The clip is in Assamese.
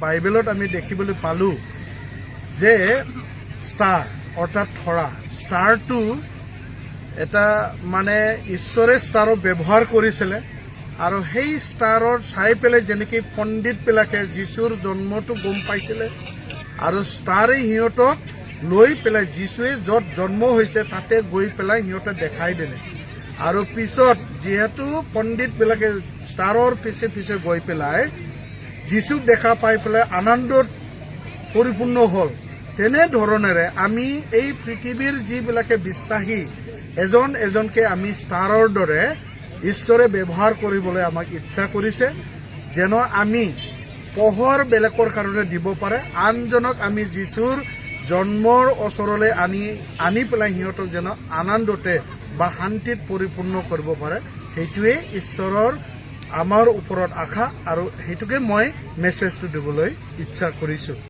বাইবেলত আমি দেখিবলৈ পালোঁ যে ষ্টাৰ অৰ্থাৎ তৰা, ষ্টাৰটো এটা মানে ঈশ্বৰে ষ্টাৰক ব্যৱহাৰ কৰিছিলে আৰু সেই ষ্টাৰৰ চাই পেলাই যেনেকৈ পণ্ডিতবিলাকে যীশুৰ জন্মটো গম পাইছিলে আৰু ষ্টাৰে সিহঁতক লৈ পেলাই যীশুৱে য'ত জন্ম হৈছে তাতে গৈ পেলাই সিহঁতে দেখাই দিলে। আৰু পিছত যিহেতু পণ্ডিতবিলাকে ষ্টাৰৰ পিছে পিছে গৈ পেলাই যীশুক দেখা পাই পেলাই আনন্দত পৰিপূৰ্ণ হ'ল, তেনেধৰণেৰে আমি এই পৃথিৱীৰ যিবিলাকে বিশ্বাসী এজন এজনকে আমি ষ্টাৰৰ দৰে ঈশ্বৰে ব্যৱহাৰ কৰিবলৈ আমাক ইচ্ছা কৰিছে, যেন আমি পোহৰ বেলেগৰ কাৰণে দিব পাৰে, আনজনক আমি যীশুৰ জন্মৰ ওচৰলৈ আনি আনি পেলাই সিহঁতক যেন আনন্দতে বা শান্তিত পৰিপূৰ্ণ কৰিব পাৰে। সেইটোৱেই ঈশ্বৰৰ আমাৰ ওপৰত আশা আৰু সেইটোকে মই মেছেজটো দিবলৈ ইচ্ছা কৰিছোঁ।